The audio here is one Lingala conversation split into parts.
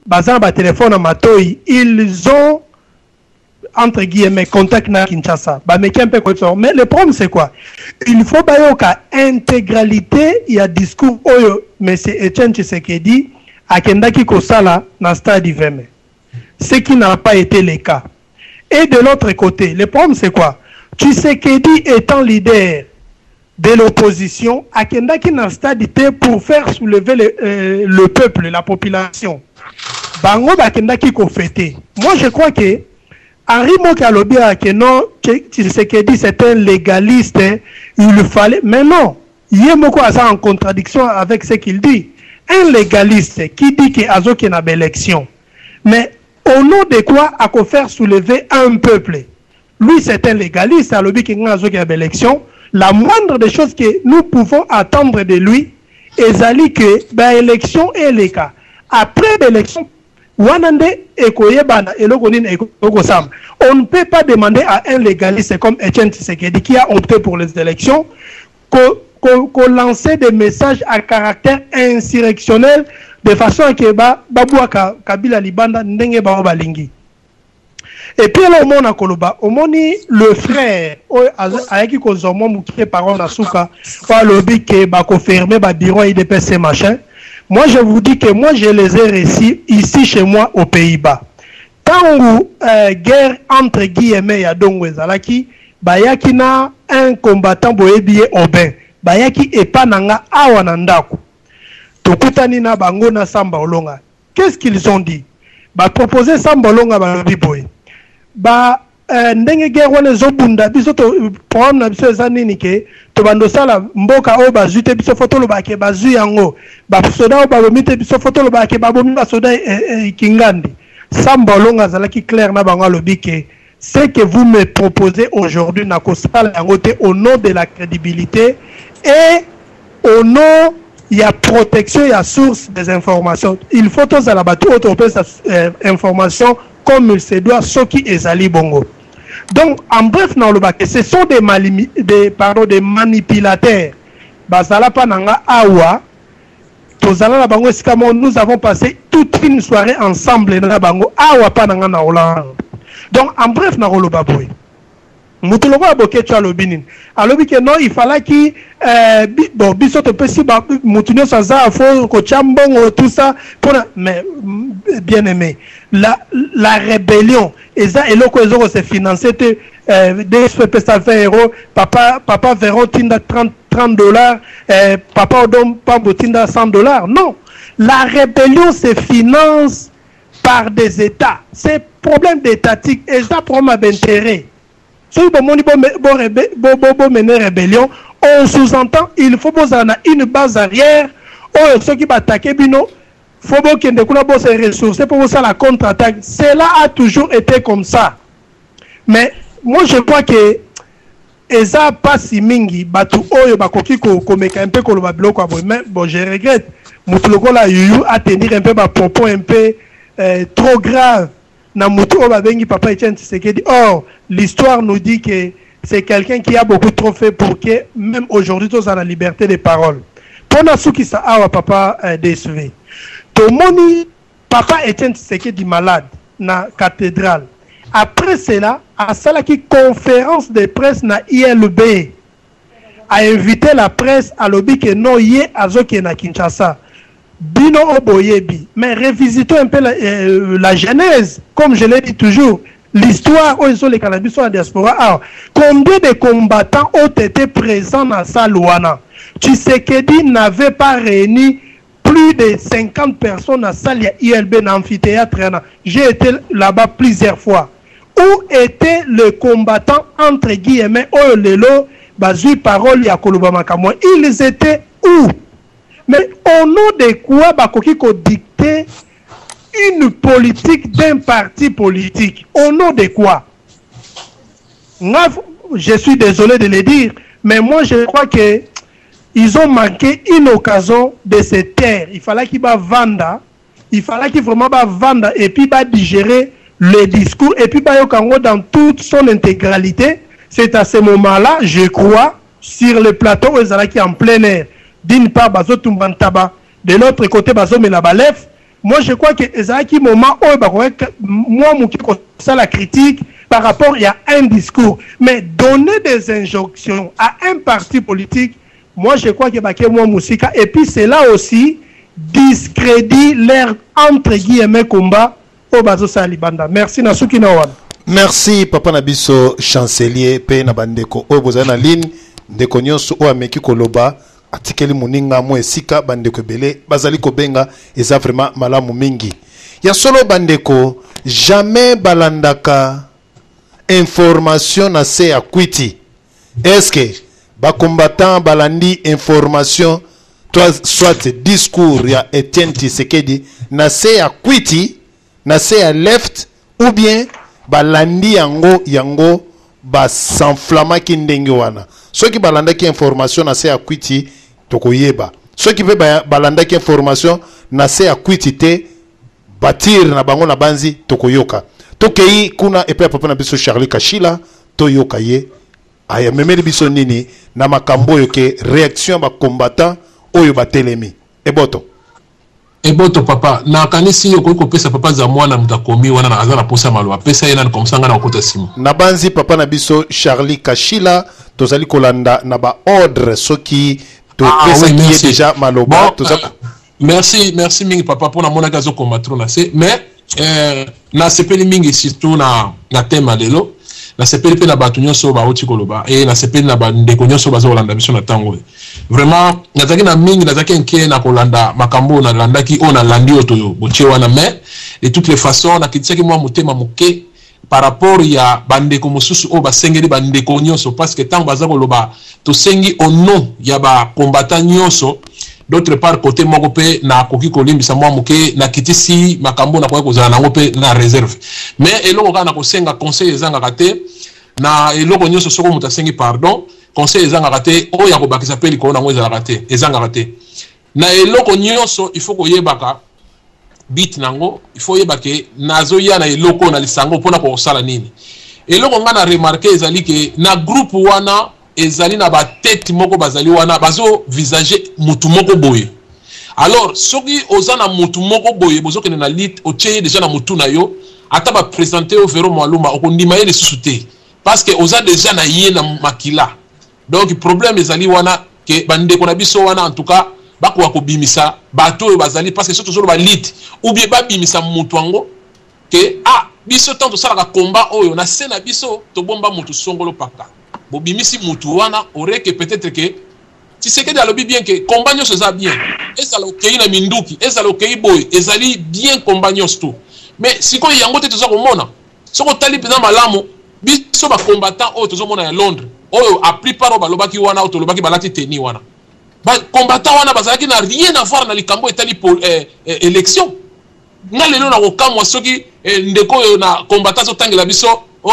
Baza na ba téléphone na matoi, ils ont entre guillemets contact na Kinshasa, bameki mpe koyebisa. Mais le problème, c'est quoi? Il faut bayoka intégralité ya discours oyo monsieur Etienne Tshisekedi akendaki kosala na stade Iveme, ce qui n'a pas été le cas. Et de l'autre côté, le problème, c'est quoi? Tshisekedi étant leader de l'opposition, akendaki na stade te pour faire soulever le peuple, la population. Bango bakendaki kofêter. Moi, je crois que Henri Moki alobi que non, Tshisekedi, c'est un légaliste, il fallait, mais non, ye moko aza en contradiction avec ce qu'il dit. Un légaliste qui dit que azokende na élection, mais au nom de quoi ako faire soulever un peuple? Lui, c'est un légaliste, alobi ke nga azokende na élection. La moindre des choses que nous pouvons attendre de lui ezali ke baélection eleka. Après l'élection wana nde ekoyebana eloko nini ekosama. On ne peut pas demander à un légaliste comme Etienne Tshisekedi, qui a opté pour les élections, ko lancer des messages à caractère insurrectionnel de façon à ke babwaka Kabila libanda ndenge bango balingi. Et puis eloko omona koloba, omoni le frère oyo ayaki kozwa mwa moke parole na suka, oyo alobi ke bakoferme babureau ya UDPS, machin. Moi, je vous dis que moi, je les ai reçus ici chez moi aux Pays-Bas, ntango guerre entre guillemets ya Dongo ezalaki. Bayaki na un combattant, boyebi ye, Aubin. Bayaki epa na nga awa na ndako, tokutani na bango na Samba Olonga. Qu'est-ce qu'ils ont dit? Bapropose Samba Olonga, balobi boye ba ndenge guerre wana ezobunda biso to, programme na biso eza nini? Ke tobanda osala mboka oyo bazwi te, biso faut tolobaka ke bazwi yango. Basoda oyo babomi te, biso faut tolobaka ke babomi basoda. Kingandi Samba Olonga azalaki clair na bango, alobi ke ce que vous me proposez aujourd'hui, nakosala yango te, au nom de la crédibilité et au nom ya protection ya source des informations. Il faut tozala bato oyo topesa information comme il se doit soki ezali bongo. Donc, en bref, nalobaka ce sont des, pardon, des manipulateurs. Bazala mpa na nga awa, tozala na bango esika moko, nous avons passé toute une soirée ensemble na bango awa mpa na nga na Hollande. Donc, en bref, nakoloba boye: moto lokola Boketshu alobi nini? Alobi ke non, il fallaki bon, biso topesi motu nyonso aza faut kotia mbongo, tout ça mpona. Mais bien aimé, la rébellion eza eloko eza kose financer te. DSP epesa 20 euros, papa Veron tinda 30 $, papa Odon Pambo tinda 100 $. Non, la rébellion se finance par des États. C'est problème d'étatique, eza problème ya baintérêt. Soki bomoni bomene rébellion, on sous-entend il faut bozala na une base arrière oyo soki batake bino, faut bokende kuna bose ressource mpo bosala contre-attaque. Cela a toujours été comme ça. Mais moi, je crois que eza mpasi mingi bato oyo bakoki komeka mpe koloba biloko ya boye. Mais bon, je regrette motu lokola Yuyu atenir un peu bapropos un peu trop grave na motu oyo babengi papa Etienne Tshisekedi. Or l'histoire nous dit que c'est quelqu'un qui a beaucoup trop fait pour que même aujourd'hui tozala na liberté de parole. Mpona sukisa awa, papa DSV, tomoni papa Etienne Tshisekedi malade na cathédrale. Après cela, asalaki conférence de presse na ILB, a invité la presse, alobi ke non, ye azokende na Kinshasa. Bino oyo boyebi, mais revisitons un peu la genèse. Comme je l'ai dit toujours, l'histoire oyo ezoleka na biso na diaspora awa, combien de combattants ont été présents na salle wana? Tshisekedi n'avait pas réuni plus de 50 personnes na salle ya ILB, na amphithéâtre wana. J'ai été là-bas plusieurs fois. Où était le combattant entre guillemets oyo lelo bazwi parole ya koloba makambo? Ils étaient où? Mais au nom de quoi bakoki kodicter une politique d'un parti politique? Au nom de quoi? Moi, je suis désolé de le dire, mais moi, je crois que ils ont manqué une occasion de se taire. Il fallait qu'ils bavanda, il fallait qu'ils vraiment bavanda et puis ba digérer le discours et puis bayoka yango dans toute son intégralité. C'est à ce moment-là, je crois, sur le plateau oyo ezalaki en plein air, d'une part bazotumba ntaba, de l'autre côté bazomela balef. Moi je crois que ezalaki moment oyo bakokaki mwa moke kosala critique par rapport ya un discours, mais donner des injonctions à un parti politique, moi je crois que bake mwa mosika et puis cela aussi discrédit leur entre guillemets combat oyo bazosala libanda. Merci, nasuki na wana. Merci papa na biso chancelier pe na bandeko oyo bozali na ligne. Ndeko nyonso oyo ameki koloba atikeli moninga mwa esika, bandeko ebele bazali kobenga, eza vraiment malamu mingi. Ya solo bandeko, jamais balandaka information na se ya kwiti. Est-ce que ba combattants balandi information soit discours ya Etienne Tshisekedi na se ya kwiti, na se ya left, ou bien balandi yango yango basanflamaki ndenge wana? Soki balandaki information na se ya kwiti, tokoyeba. Soki mpe balandaki information na se ya kwiti te, batire na bango na banzi tokoyoka. Tokei kuna epai ya papa na biso Charlie Kashila, toyoka ye ayamemeli biso nini na makambo oyo ke réaction ya bacombattant oyo batelemi. Eboto. Eboto papa, nakanisi okoki kopesa papa Zamwana, moto akomi wana aza na posa maloba, pesa ye nani, comme ça ngai na kokota nsima. Nabanzi papa na biso Charlie Kashila tozali kolanda na baordre soki topesaki Ah, oui, ye merci. déjà maloba. Bon, toza merci, merci mingi papa, mpo namonaki azokoma trop na se, mais nasepeli mingi surtout na thème ya lelo. Nasepeli mpe na bato nyonso oyo bauti koloba e nasepeli na bandeko nyonso oyo baza kolanda biso na ntango oyo. Vraiment nazalaki na mingi, nazalaki inquiet na kolanda makambo oyo nalandaki, oyo nalandi oyo toyo botie wana, mais de toutes les façons nakitisaki mwa motema moke par rapport ya bandeko mosusu oyo basengeli bandeko nyonso, parce que ntango baza koloba tosengi au nom ya bacombattant nyonso, d'autre part côté moko mpe nakoki kolimbisa mwa moke, nakitisi makambo nakoki kozala nango mpe na réserve. Mais eloko kaka na kosenga, conseil ezangaka te na eloko nyonso. Soki moto asengi pardon, conseil ezangaka te oyo ya kobakisa mpe likolo nango ezalaka te, ezangaka te. Na eloko nyonso il faut koyebaka but nango, il faut oyeba ke nazoya na eloko oyo na lisango mpona kosala nini. Eloko ngai na remarquer ezali ke na groupe wana ezali na batete moko bazali wana bazovisage mutu moko boye. Alors soki oza na mutu moko boye, bozokende na lutte, otie ye déjà na mutu na yo, ata baprésente yo Vero Mwaluma, okondima ye lisusu te parce que oza déjà na ye na makila. Donc problème ezali wana ke bandeko na biso wana en tout cas bakoka kobimisa bato oyo bazali, parce que soki tozoloba lutte ou bien babimisa motu yango ke ah, biso ntango tosalaka combat oyo na se na biso tobomba motu songolo paka, bobimisi motu wana oreke peut-être ke Tshisekedi alobi bien ke combat nyonso eza bien, ezala okei na minduki, ezala okei boye, ezali bien combat nyonso tu. Mais sikoyo yango te toza komona. Soki otali mpenza malamu, biso bacombattant oyo tozomona ya Londres oyo, a plupart oyo balobaki wana, oyo tolobaki balati teni wana, bacombattant wana bazalaki na rien à voir na likambo etali élection. Nga lelo na kokamwa soki ndeko oyo na combattant azotangela biso o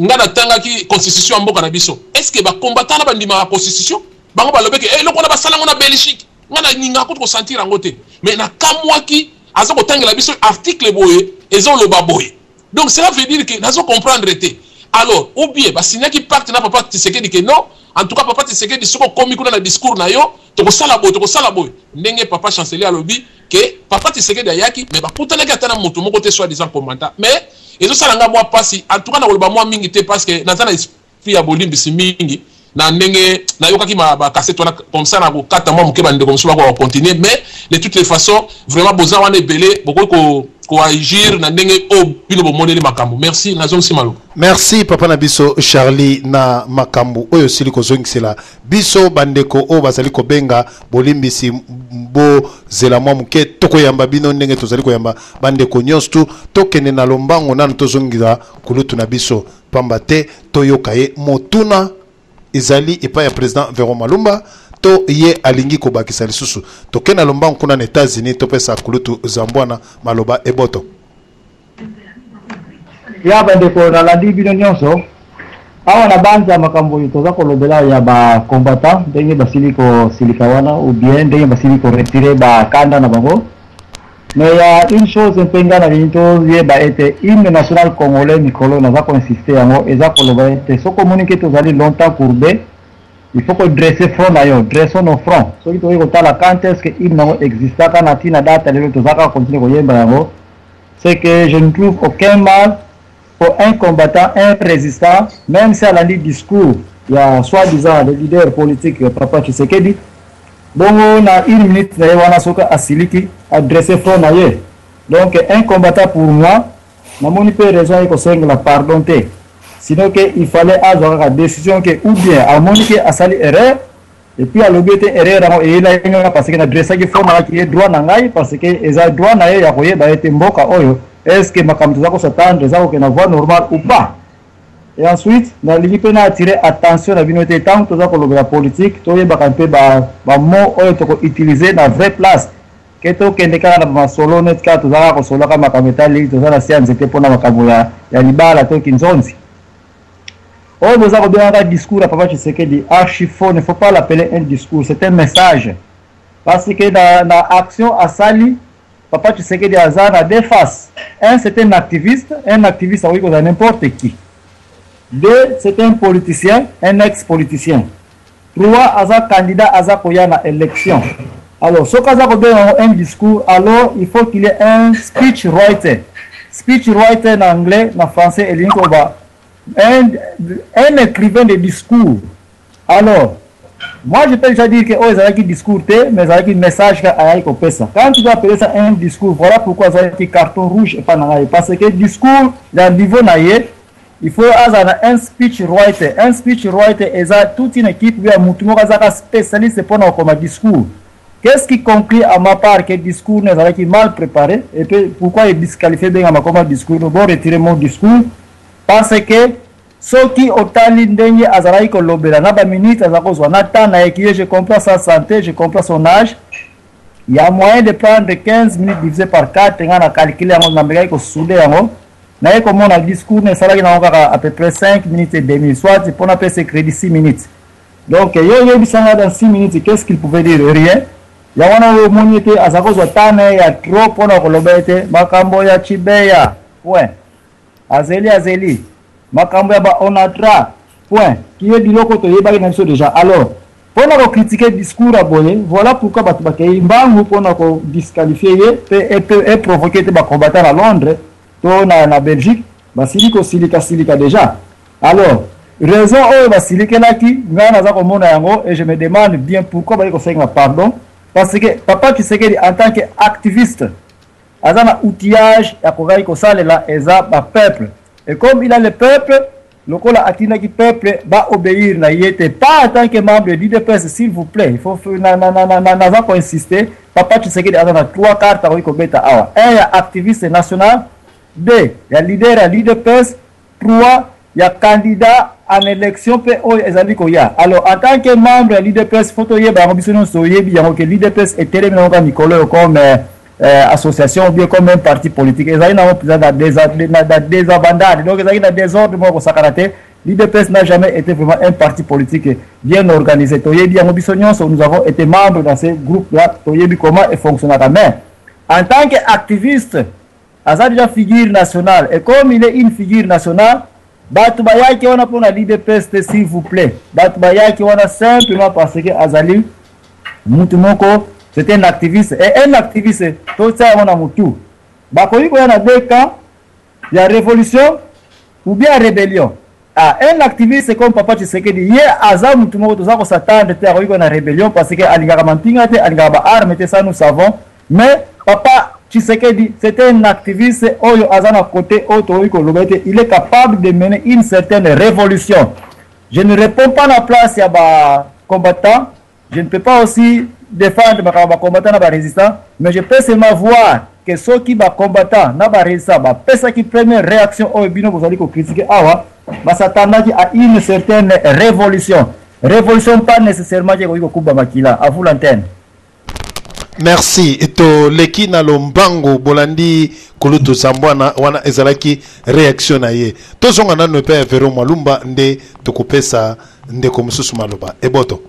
nga natangaki constitution ya mboka na biso. Est ce que bacombattant na bandimaka constitution? Bango balobaki eloko wana basala yango na Belgique, nga nalingaka kutu kosentir yango te. Mais nakamwaki aza kotangela biso article boye ezoloba boye. Donc cela veut dire que nazo comprendre te. Alors ou bien basignaki pacte na papa Tshisekedi ke non, en tout cas papa Tshisekedi, soki okomi kuna na discours na yo, tokosala boye, tokosala boye, ndenge papa chancelier alobi ke papa Tshisekedi ayaki, mais bakutanaki ata na moto moko te soi disant commandant. Mais ezosala nga mwa mpasi. En tout cas nakoloba mwa mingi te parce que naza na esprit ya bolimbisi mingi na ndenge nayokaki bakasete wana, comme ça nakokata mwa moke, bandeko mosusu bakoka continuer. Mais de toutes les façons, vraiment boza wana ebele, bokoki koagir na ndenge oyo bino bomoneli makambo. Merci, nazongisi maloba. Merci papa na biso Charlie na makambo oyo osili kozongisela biso. Bandeko oyo bazali kobenga, bolimbisi, bozela mwa moke, tokoyamba bino ndenge tozali koyamba bandeko nyonso tu. Tokende na lombango nanu tozongela kulutu na biso, pamba te toyoka ye. Motuna ezali epai ya président Vero Malumba to ye alingi kobakisa lisusu. Tokende na lombango kuna na États-Unis, topesa kulutu Zambwana maloba. Eboto. Ya bandeko, nalandi bino nyonso awa na banza makambo oyo toza kolobela ya bacombattant, ndenge basili kosilika wana ou bien ndenge basili koretirer bakanda na bango. Mais ya une chose mpe ngai nalingi toyeba ete hymne national congolais, mikolo naza koinsister yango, eza koloba ete soki omoni ke tozali longtemps courbé. Il faut ko dresser front na yo, dressons nos fronts. Soki tokoki kotala quand est-ce que hymne yango existaka na tina date lelo toza kaka continuer koyemba yango, c'est que je ne trouve aucun mal pour un combattant, un résistant, même si alandi discours ya soi-disant le leader politique Papa Tshisekedi, bongo na une minute na ye wana soki asiliki adresse front na ye. Donc un combattant pour moi, namoni mpe raison ye kosengela pardon te, sinon ke il fallait azwa kaka décision ke ou bien amoni ke asali erreur et puis alobi ete erreur yango eyelaki nga parce que nadressaki front na ye droit na ngai, parce que eza droit na ye ya koyeba ete mboka oyo, est ce que makambo toza kos'attendre eza kokende na voie normale ou pas. Et ensuite, nalingi mpe na attirer attention na bino te, ntango toza kolobela politique, toyebaka mpe bamot oyo tokoutiliser na vraie place, ke tokende kaka na bamasolo neti kaka toza kaka kosolaka makambo etali toza na se ya nzete mpona makambo ya libala to kinzonzi. Oyo boza kobengaka discours ya Papa Tshisekedi, archi faux. Ne faut pas l'appeler un discours, c'est un message, parce que na action asali, Papa Tshisekedi aza na deux faces. Un, c'est un activiste. Un activiste akoki kozala n'importe qui. Deux, c'est un politicien, un ex politicien. Trois, aza candidat, aza koya na élection. Alors soki aza kobenga yango un discours, alors il faut qu'il y ait un speech writer. Speech writer na anglais, na français elingi koloba un écrivain de discours. Alors moi, je peux déjà dire que oyo ezalaki discours te, mais ezalaki message ka ayaki kopesa. Quand tu dois appeler ça un discours, voilà pourquoi azalaki carton rouge epa na ngai, parce que discours ya niveau na ye, il faut azala na un speech writer. Un speech writer eza toute une équipe ya mutu moko azalaka spécialiste mpona kokoma discours. Qu'est-ce qui conclut à ma part? Que discours ezalaki mal préparé. Et puis pourquoi edisqualifié bengama koma discours? Bon, retirer mon discours, parce que soki otali ndenge azalaki kolobela na baminute aza kozwa na temps na ye kie, je comprends sa santé, je comprends son âge, il y a moyen de prendre 15 minutes divisé par 4. Nga na calcule yango, namekaki kosouder yango, naye komona discours na esalaki nango kaka à peu près 5 minutes et demi, soit mpona apesa crédit 6 minutes. Donc yo oyebisanga, dans 6 minutes, qu'est-ce qu'il pouvait dire? Rien. Yango wana oyo omoni ete aza kozwa temps na ye ya trop mpona koloba ete makambo ya Chibeya, point. Azeli, azeli makambo ya baonatra, point. Kiye biloko toyebaki na biso déjà. Alors mpona kocritiquer discours ya boye, voilà pourquoi bato bakei mbangu mpona kodisqualifier ye mpe eprovoquer ete bacombattant na Londres to na Belgique basili kosilikasilika déjà. Alors raison oyo basilikelaki, ngai naza komona yango et je me demande bien pourquoi bayi kosenga pardon, parce que Papa Tshisekedi en tant que activiste aza na outillage ya kokaki kosalela, eza bapeuple. Et comme il a le peuple, lokola atindaki peuple baobéir na ye te, pas en tant que membre de l'UDPS, s'il vous plaît. Il faut naza koinsister, Papa Tshisekedi aza na trois cartes akoki kobeta awa: un, ya activiste national; deux, ya leader ya l'UDPS; trois, ya candidat en élection mpe oyo ezali koya. Alors en tant que membre ya l'UDPS, faut toyeba yango, biso nyonso toyebi yango ke l'UDPS etelemi nango kaka mikolo oyo comme association ou bien comme un parti politique. Ezali nango mpenza na désabandade, donc ezalaki na désordre moko kosakana te. L'UDPS n'a jamais été vraiment un parti politique bien organisé. Toyebi yango biso nyonso, nous avons été membres dans ce groupe là, toyebi comment efonctionnaka. Mais en tant que activiste, aza déjà figure nationale, et comme il est une figure nationale, bato bayaki wana mpona l'UDPS te, s'il vous plaît. Bato bayaki wana simplement parce que azali mutu moko, c'est un activiste. Et un activiste, totia yango na mutu, bakoki koya na deux camps, ya révolution ou bien ya rébellion. Ah, un activiste comme Papa Tshisekedi, ye aza mutu moko toza kos'attendre te akoki koya na rébellion, parce que alingaka mampinga te, alingaka baarme te, ça nous savons. Mais Papa Tshisekedi, c'est un activiste oyo aza na côté oyo tokoki koloba ete il est capable de mener une certaine révolution. Je ne réponds pas na place ya bacombattant, je ne peux pas aussi défendre makambo bacombattant na barésistant, mais je peux seulement voir que soki bacombattant na barésistant bapesaki première réaction oyo bino bozali kocritiquer awa, bas'attendaki à une certaine révolution. Révolution pas nécessairement ke ekoki kokuba makila. À vous l'antenne. Merci. Toleki na lombango. Bolandi kulutu Zambwana wana, ezalaki réaction na ye. Tozonga nano epai ya Vero Mwalumba nde tokopesa ndeko mosusu maloba eboto.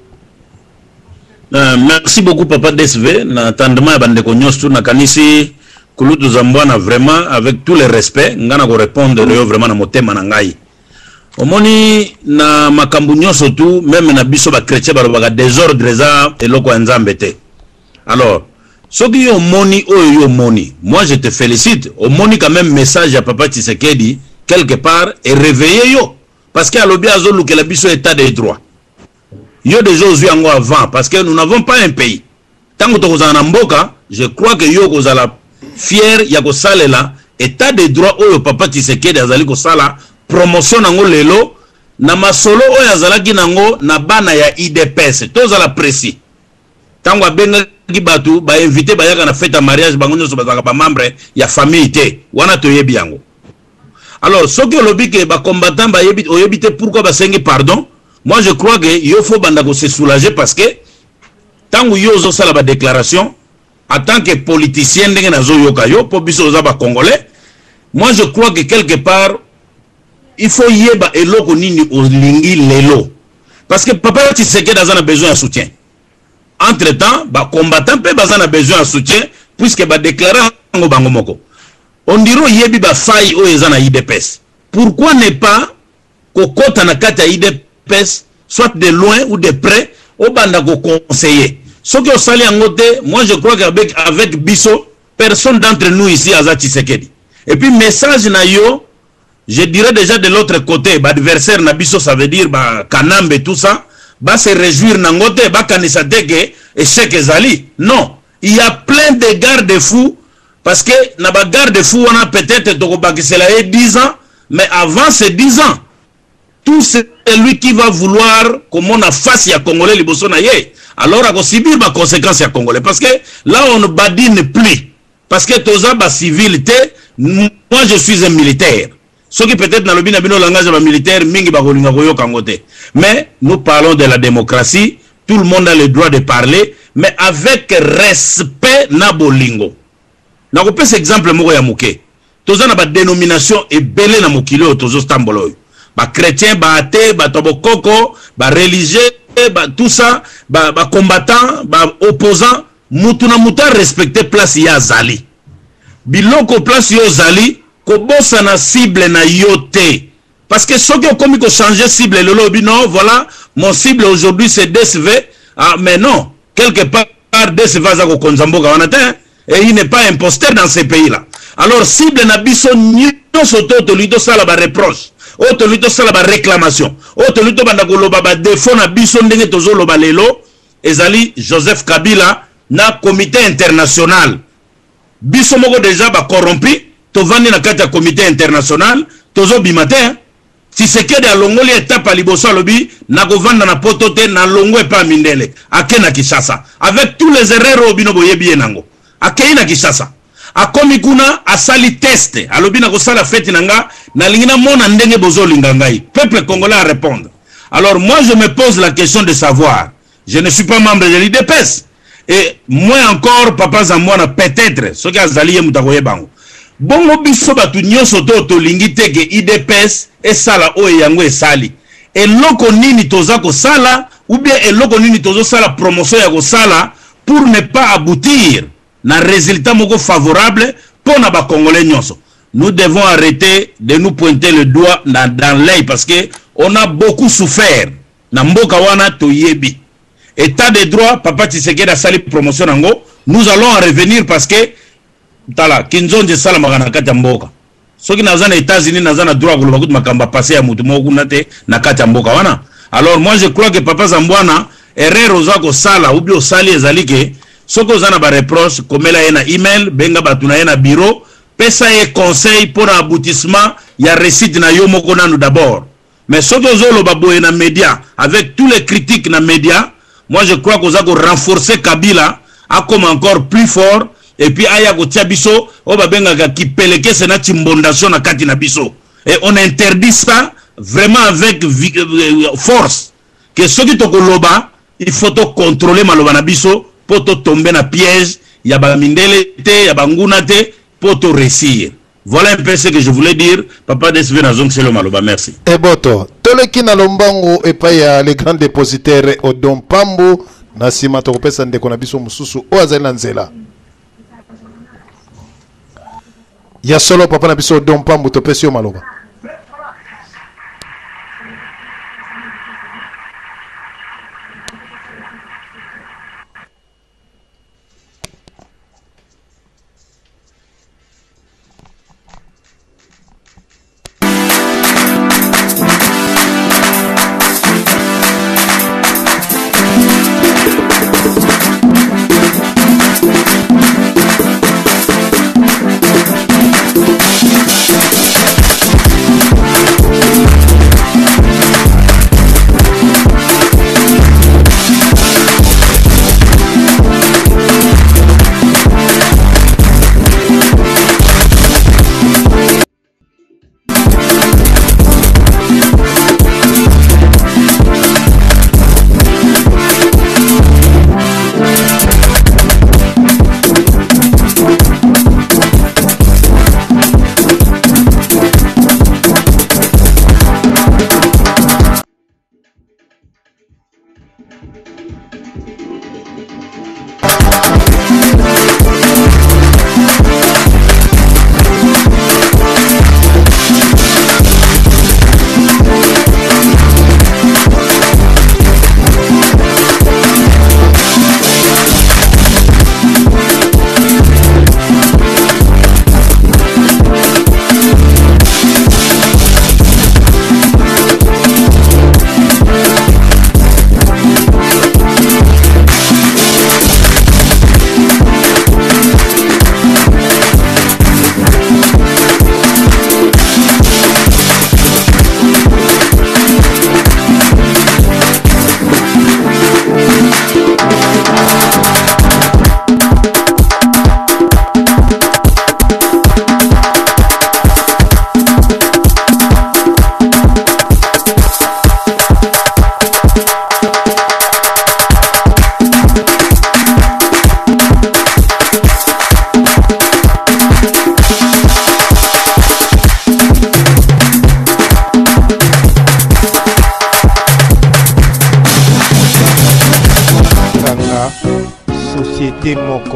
Merci beaucoup, Papa DSV, na tendement ya bandeko nyonso. Nakanisi kulutu Zambwana, vraiment, avec tout le respect, nga na korépondre yo vraiment na motema na ngai. Omoni na makambo nyonso tu meme na biso ba chretien balobaka desordre eza eloko ya Nzambe te. Alors soki yo omoni oyo yo omoni, moi je te felicite, omoni quand meme message ya papa Tshisekedi quelque part e reveiller yo parce que alobi azolukela biso etat de droit. Yo dejà ozwi yango avant parce que nous n'avons pas un pays. Tango tokozala na mboka, je crois que yo okozala fier ya kosalela etat de droit oyo papa Tshisekedi azali kosala promotion nango lelo na masolo oyo azalaki nango na bana ya udps. Tozala precis. Tango abengaki batu ba invite bayaka na fete ya mariage bango nionso bazalaka ba membre ya famille te. Wana toyebi yango. Alors soki olobi ke ba combattants bayebi oyebi te pourquoi basengi pardon, moi je crois que yo faut banda ko se soulager parce que tango yo ozo sala ba declaration en tant que politicien ndenge nazo yoka yo po biso oza ba congolais, moi je crois que quelque part il faut yeba eloko nini olingi lelo parce que papa Tshisekedi aza na besoin ya soutien. Entre temps ba combattants pe baza na besoin ya soutien puisque ba declara yango bango moko. On dirait oyebi ba failles oyo eza na udps. Pourquoi ne pas kokota na kati ya udps soit de loin ou de près obanda ko conseiller. Soki osali yango te, moi je crois qu'avec avec biso personne d'entre nous ici aza Tshisekedi. Et puis message na yo je dirais déjà de l'autre côté ba adversaire na biso ça veut dire ba Kanambe tout ça ba se réjouir nango te, bakanisa te que échec ezali. Non, il y a plein de garde-fous parce que na ba garde-fous wana peut-être tokobakisela ye 10 ans, mais avant ces 10 ans tout celui qui va vouloir komona face ya Congolais liboso na ye alors ako subir ba conséquences ya Congolais parce que là on ne badine plus parce que toza ba civil te. Moi je suis un militaire, soki peut-être nalobi na bino langage ya ba militaire mingi bakolinga koyoka yango te, mais nous parlons de la démocratie, tout le monde a le droit de parler mais avec respect na bolingo. Nakopesa exemple moko ya moke. Toza na ba denomination ebele na mokili oyo tozotambola oyo, ba chrétien, ba athée, bato ya bokoko, ba religieux, ba tout ça, ba combattant, ba opposant. Mutu na mutu a respecter place ye azali. Biloko place yo ozali, kobosana cible na yo te. Parce que soki okomi ko changer cible lelo olobi non, voilà, mon cible aujourd'hui c'est DSV. Ah mais non, quelque part DSV aza kokonza mboka wana te, hein? Et il n'est pas imposteur dans ce pays là. Alors cible na biso nyonso to tolingi tosala ba reproche, oyo tolingi tosala ba réclamation, oyo tolingi tobanda koloba ba défaut na biso ndenge tozoloba lelo, ezali Joseph Kabila na comité international. Biso moko deja ba corrompu tovandi na kati ya comité international tozobima te, hein? Tshisekedi alongoli etape ya liboso, alobi nakovanda na poto te, nalongwe epai ya mindele, ake na Kinshasa avec tous les erreurs oyo bino boyebi ye nango. Akei na Kinshasa, akomi kuna asali test, alobi nakosala feti na nga, nalingi namona ndenge bozolinga ngai. Peuple congolais a répondre. Alors moi je me pose la question de savoir, je ne suis pas membre de l'UDPS et moins encore papa Zambwana peut-être soki azali ye moto akoyeba yango. Bongo biso bato nyonso to tolingi te ke UDPS esala oyo yango esali, eloko nini toza kosala ou bien eloko nini tozosala promotion ya kosala pour ne pas aboutir na résultat moko favorable pour na ba Congolais nyonso. Nous devons arrêter de nous pointer le doigt dans l'œil parce que on a beaucoup souffert. Na mboka wana toyebi état de droit, papa Tshisekedi asali promotion nango, nous allons en revenir parce que tala kinzonzi esalamaka na kati ya mboka. Soki naza na États-Unis naza na droit koloba kutu makambo ya passé ya mutu moko kuna te na kati ya mboka wana. Alors moi je crois que papa Zambwana erreur oza kosala ou bien osali ezali ke soki oza na ba reproche komela ye na email, benga batu na ye na bureau, pesa ye conseil pour na aboutissement ya réussite na yo moko nanu d'abord. Mais soki ozoloba boye na media avec tous les critiques na media, moi je crois koza ko renforcer Kabila akoma encore plus fort et puis aya kotia biso oyo babengaka kipelekese na chimbondation na kati na biso. Et on interdit ça vraiment avec force que soki tokoloba il faut to contrôler maloba na biso po to tomber na piège ya ba mindele te, ya ba nguna te, po to réussir. Voilà un peu ce que je voulais dire. Papa DSV nazongiselo maloba, merci. Eboto, toleki na lombango epai ya le grand dépositaire Odon Pambu, na nsima tokopesa ndeko na biso mosusu oyo azali na nzela. Ya solo papa na biso Odon Pambu, topesi yo maloba.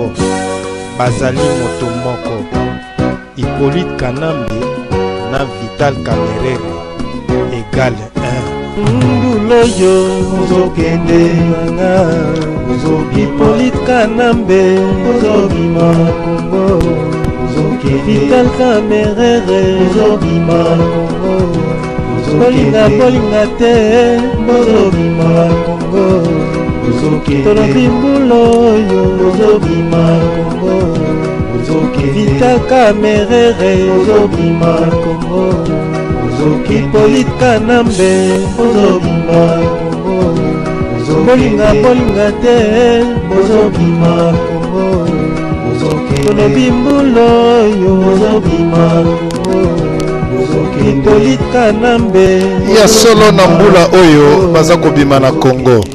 moko, bazali moto moko. Hippolyte Kanambe na Vital Kamerere egale 1. Nduloyo ozokende nanga Hippolyte Kanambe ozobima Congo Vital Kamerere ozobima Congo bolinga bolinga te bozobima Congo tolobi mbula oyo ozobima Congo Vital Kamerere ozobima Congo Hippolyte Kanambe ozobima Congo bolinga bolinga te bozobima Congo tolobi mbula oyo ozobima Congo Hippolyte Kanambe ya solo na mbula oyo baza kobima na Congo.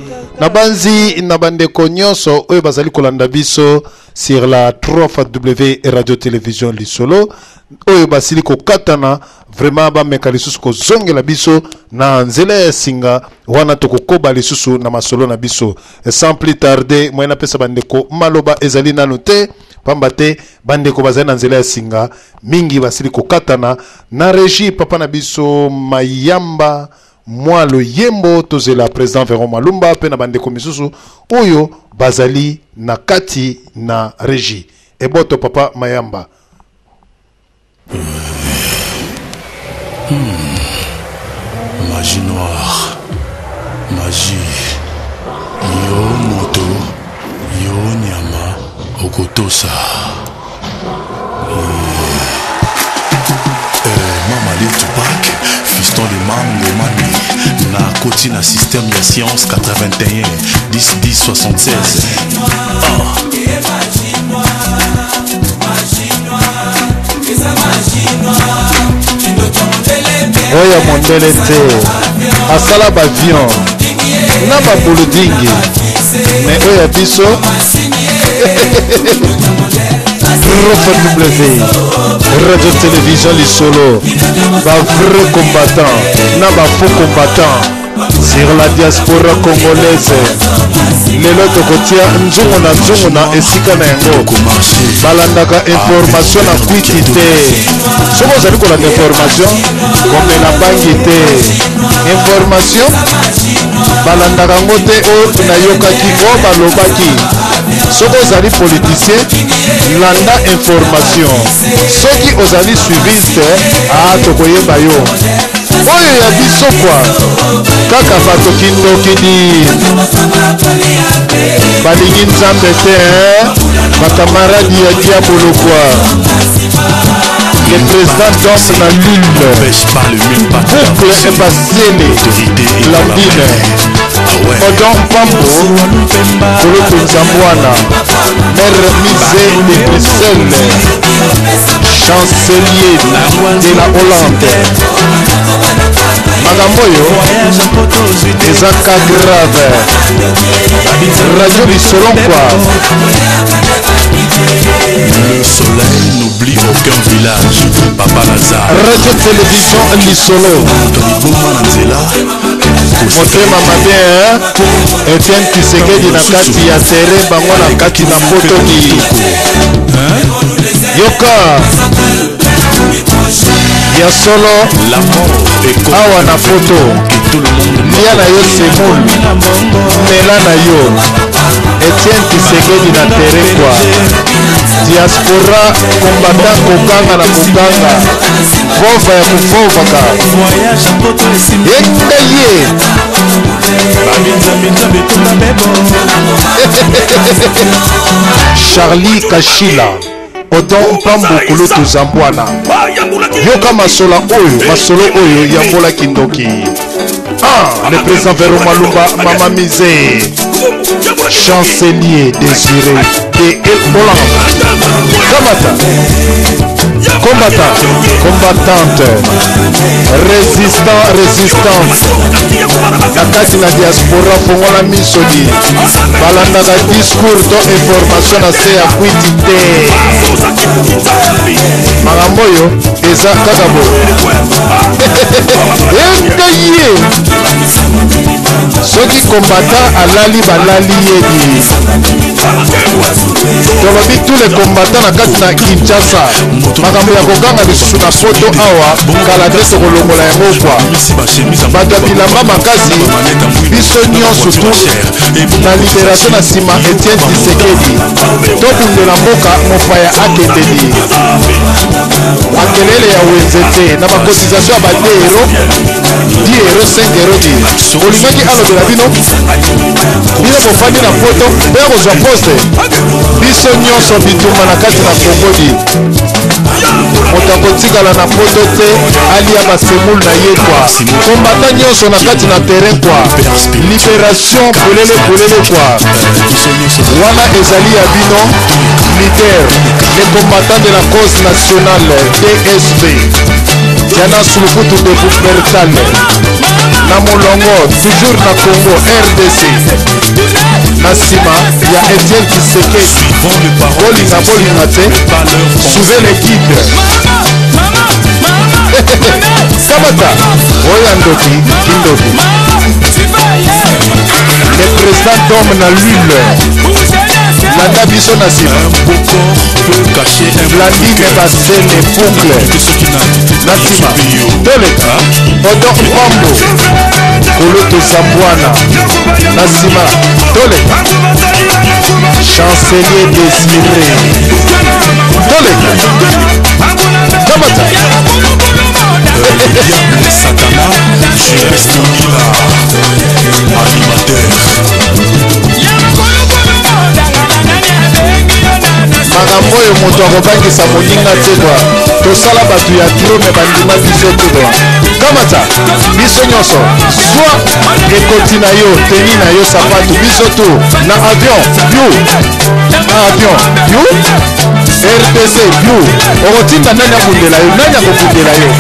Nabanzi na bandeko nyonso oyo bazali kolanda biso sur la 3 W Radio Television Lisolo oyo basili kokatana vraiment bameka lisusu kozongela biso na nzela ya singa wana, tokokoba lisusu na masolo na biso sans plus tarder. Moyen napesa bandeko maloba ezali nanu te, pamba te bandeko bazali na nzela ya singa mingi basili kokatana. Na régie, papa na biso Mayamba, mwa loyembo, tozela président Veron Malumba mpe na bandeko misusu oyo bazali na kati na régie. Eboto, papa Mayamba. Magie noire, magie. Yo moto, yo nyama, okotosa. Mama Le Tupac, fiston de Mango Mani, nakoti na système ya science 81 10 10 76. Ah. Oyo mondele te asala baavion na babuludingi, me oyo ya biso 3W Radio Télévision Lisolo, bavrai combattant na bafaux combattant sur la diaspora congolaise. Lelo tokotia nzungu na nzungu na esika na yango. Balandaka information na kwiti te. Soki ozali kolanda information, komela bangi te. Information balandaka yango te oyo nayokaki, oyo balobaki. Soki ozali politicien, landa information. Soki ozali suiviste, a tokoyeba yo. Oyo ya biso kwa kaka bato kindokidi, balingi Nzambe te, hein? Bakamaradi ya diabolo kwa. Le président d'homme na lune boucle ebasiele Blandine Odon Pambo, Koloto Nzambwana, Mère Mise de Bruxelles, chancelier de la Hollande. Makambo oyo eza ka grave. Radio Lisolo kwa. Le soleil n'oublie aucun village. Papa Lazare. Radio Télévision Lisolo. Liboma na nzela. Motema mabe, hein? Etienne Tshisekedi na kati ya terrain, bango na kati na potoki. Yoka ya solo. La mort est awa na poto, lia na yo semoule, mela na yo. Etienne Tshisekedi na terrain kwa diaspora combattant, kokanga na kokanga, vova ya kovovaka yenga ye. Charlie Kashila, Odon Pambo, Kulutu Zambwana, yoka masola oyo, masolo oyo yambolaki ndoki. Ah, le président Vero Malumba, Mama Misé, chancelier Désiré de Hollande. Kamata, combattant, combattante, résistant, résistante na kati na diaspora, fongola misoli. Balandaka discours to information na se ya kwiti te. Makambo oyo eza kaka boye enga ye. Soki combattant alali balali ye di. Tolobi tous les combattants na kati na Kinshasa. Makambo ya koganga lisusu na poto awa kala te tokolongola yango kwa. Bato ya bilamba makasi biso nyonso tu na liberation na nsima Etienne Tshisekedi. Tobundela mboka mopaya akendeli. Makelele ya wenze te na ba cotisation ya ba 2 euro 10 euro 5 euro di olingaki alobela bino bino bofandi na poto mpe akozwa poste biso nyonso bitumba na kati na kongo di moto akotikala na poto te alia basemule na ye kwa kombata nyonso na kati na terrain kwa liberation polele polele kwa wana ezali ya bino leader les combattants de la cause nationale dsv Diana Sulukutu de Wuppertal na molongo toujours na Congo RDC na nsima ya Etienne Tshisekedi bolinga bolinga te suivez le guide kamata oya ndoki kindoki le président d'homme na lule landa biso na nsima blandine basele boucle na nsima toleka odon mpambo koloto zambwana na nsima toleka chancelier désiré toleka kamata Le diable Satana, Jules Tongila, animateur. Makambo oyo moto akobangisa moninga te kua tosala bato ya tro me bandima biso te kua kamata biso nyonso zwa ekoti na yo teni na yo sapatu biso tu na avion biu na avion biu rdc biu okotinda nani abundela yo nani akobundela yo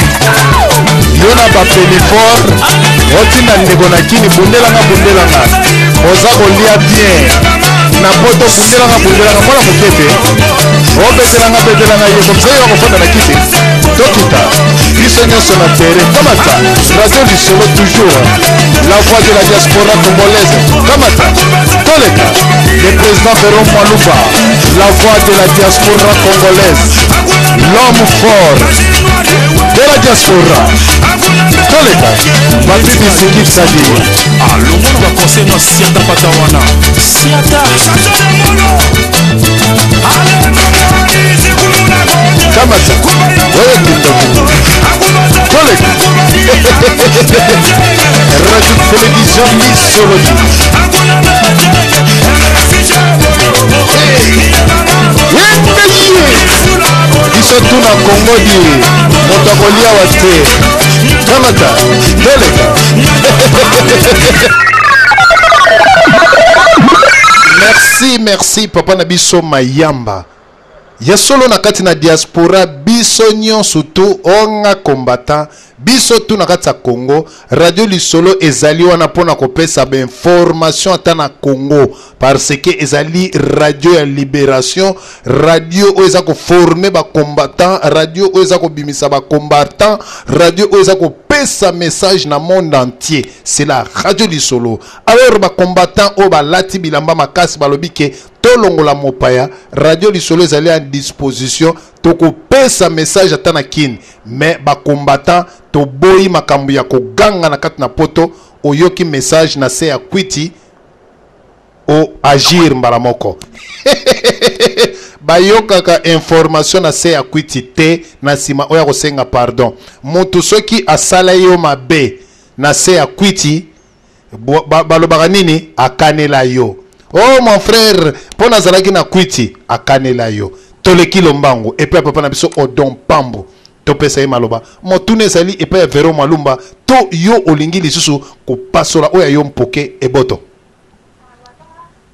yo na bapenifor otinda ndeko na kini bundelanga bundelanga oza kolia bien na poto bundelanga bundelanga mwana moke te obetelanga betelanga ye komisa yo akofanda na kiti tokita biso nyonso na tere kamata radio lisolo toujours la voix de la diaspora congolaise kamata toleka le président Véron Mwaluba la voix de la diaspora congolaise l'homme fort de la diaspora toleka papi bisiki sadi alongo na baconseil na siata pata wana siata kamata oyo kindoki toleka radio télévision misololi biso tu na kongo di moto akolia wa te kamata toleka merci merci papa na biso mayamba ya solo na kati na diaspora biso nyonso tu onga combattant biso tu na kati ya congo radio lisolo ezali wana mpo na kopesa bainformation ata na congo parce que ezali radio ya liberation radio oyo eza koforme bacombattant radio oyo eza kobimisa bacombattant radio oyo eza kopesa message na monde entier c'est la radio lisolo alors bacombattant oyo balati bilamba makasi balobi ke tolongola mopaya radio lisolo ezali en disposition tokopesa message ata na kin mais bacombattant toboyi makambo ya koganga na kati na poto oyoki message na se ya kwiti o agir mbala moko bayokaka information na se ya kwiti te na nsima oyo akosenga pardon moto soki asala yo mabe na se ya kwiti balobaka nini akanela yo oh mon frère mpo nazalaki na kwiti akanela yo toleki lombangu epai ya papa na biso odon pambo topesa ye maloba motuna ezali epai ya vero malumba to yo olingi lisusu kopasola oyo ya yo mpoke eboto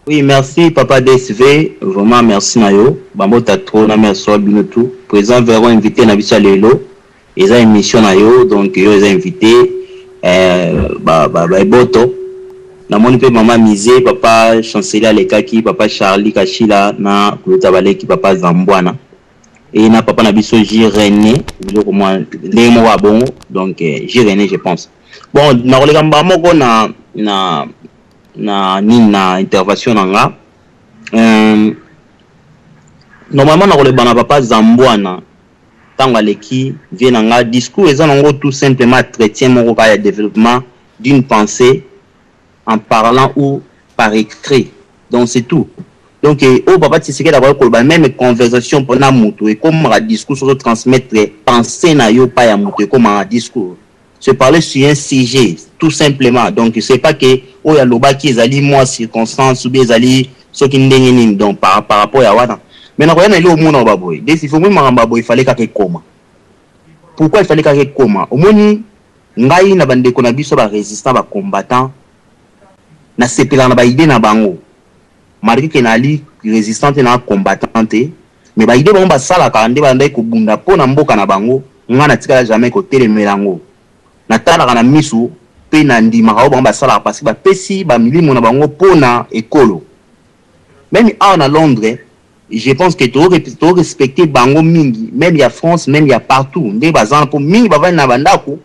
Oui, merci papa DSV, vraiment merci na yo. Bambota trop na merci bino tout. Président Véron invité na biso lelo. Eza émission na yo donc yo eza invité euh, ba ba, ba eboto. Namoni pe mama Mise, papa Chancelier alekaki, papa Charlie Kashila na Kuluta Baleki, papa Zambwana. Et na papa na biso J René, biloko mwa ndenge moko ya bongo donc euh, J René je pense. Bon, nakoleka mbala moko na na na nini na intervention na nga. Euh, normalement nakoloba na papa Zambwana ntango aleki vie na nga discours eza nango tout simplement chrétien moko kaka ya développement d'une pensée en parlant ou par écrit. Donc c'est tout. Donc eh, oyo papa Tshisekedi akoki koloba même conversation mpona moto ekomaka discours soki transmettre pensée na yo pa ya moto ekomaka discours. Se parler sur un sujet tout simplement. Donc c'est pas que oyo alobaki ezali mwa circonstance ou bien ezali soki ndenge nini donc par, par rapport ya wana. Mais nakoya na eloko omona ba boye. Desi faut makambo ya boye fallait kaka ekoma. Pourquoi il fallait kaka ekoma? Omoni ngai na bandeko na biso ba résistants ba combattants nasepelaka na ba idée na bango malgré que nali résistant te na combattant te mais ba idée bango basalaka nde bandaki kobunda mpo na mboka na bango ngai natikala jamais kotelemela yango natalaka na misu mpe nandimaka oyo bango basalaka parce que bapesi bamilimo na bango mpo na ekolo même awa na Londres je pense que to respecter bango mingi même ya France même ya partout nde baza mpo mingi bavandi na bandako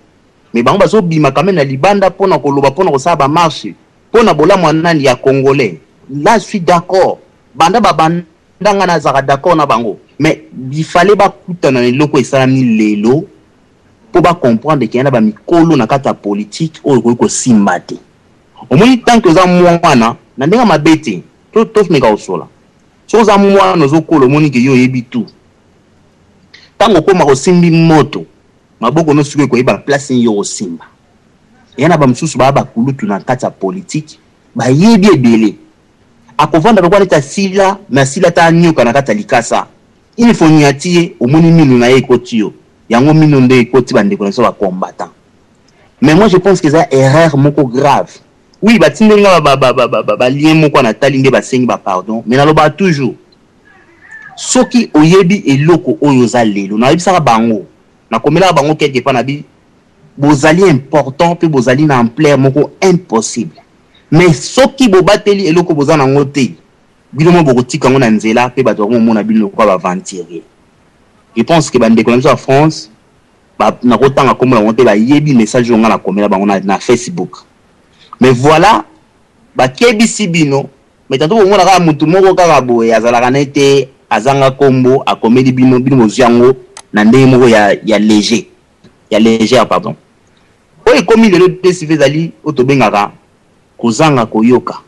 mais bango bazobima quand même na libanda mpona koloba mpona kosala bamarche mpona bolamu ya nani ya congolais. Là je suis d'accord, banda babanda nga nazalaka d'accord na bango, mais il fallait bakutana na eloko esalami lelo mpo bacomprendre ke ya na bamikolo na kati ya politique oyo ekoki kosimba te. Omoni, tant que oza mwana na ndenge mabe te, tomeka kosola. Soki oza mwana ozokola, omoni ke yo oyebi tout, ntango okóma kosimbi moto maboko no sikoyo ekoyeba place nini yo kosimba. Eya na bamosusu baya bakulutu na kati ya politike, bayebi ebele, akovanda lokola neti asila me asila ata anyoka na kati ya likasa. Il faut nyati ye, omoni mino na ye ekoti yo yango mino nde ekoti bandeko na biso bacombattant. Mais moi je pense que eza erreur moko grave. Oui, batindeli nga balien moko natali nde basengi bapardon, mais nalobaka toujours soki oyebi eloko oyo oza lelo, nayebisaka bango, nakomelaka bango quelque part na bi bozali important mpe bozali na ampleur moko impossible, mais soki bobateli eloko boza nango te, bino mo bokotika yango na nzela mpe bato bakomomona bino lokola baaventurier. Je pense que bandeko na biso ya France, nakotanga nkombo na bango te, bayebi message oyo nga nakomela bango na Facebook. Mais voilà, bakebisi bino, mais tantôt bomona kaka motu moko kaka boye azalaka na ete azanga nkombo akomeli bino, bino bozwi yango na ndenge moko ya léger, ya légère pardon. Oyo ekomi lelo desive ezali oyo tobengaka kozanga koyoka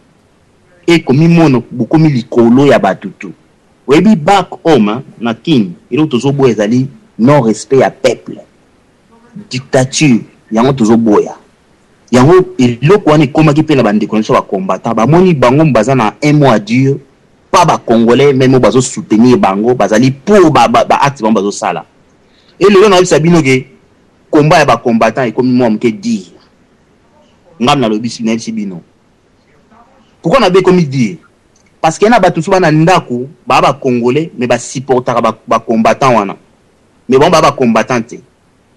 e komimona bokomi likolo ya bato tu. Oyebi, back home na Kin, eloko tozoboya ezali non respect ya peuple, dictature. Yango tozoboya yango. Eloko wana ekomaki mpe na bandeko na biso bacombattant, bamoni bango baza na un mot à dire pas bacongolais même oyo bazosoutenir bango bazali pour baacte bango bazosala. E lelo nayebisa bino ke combat ya bacombattant ekomi mwa moke dire. Ngam nalobisi, nayebisi bino pourquoi nabe ekomi dire, parce que na bato mosusu bana ndako baa bacongolais mais basupportaka bacombattant wana, mais bango baa bacombattant te,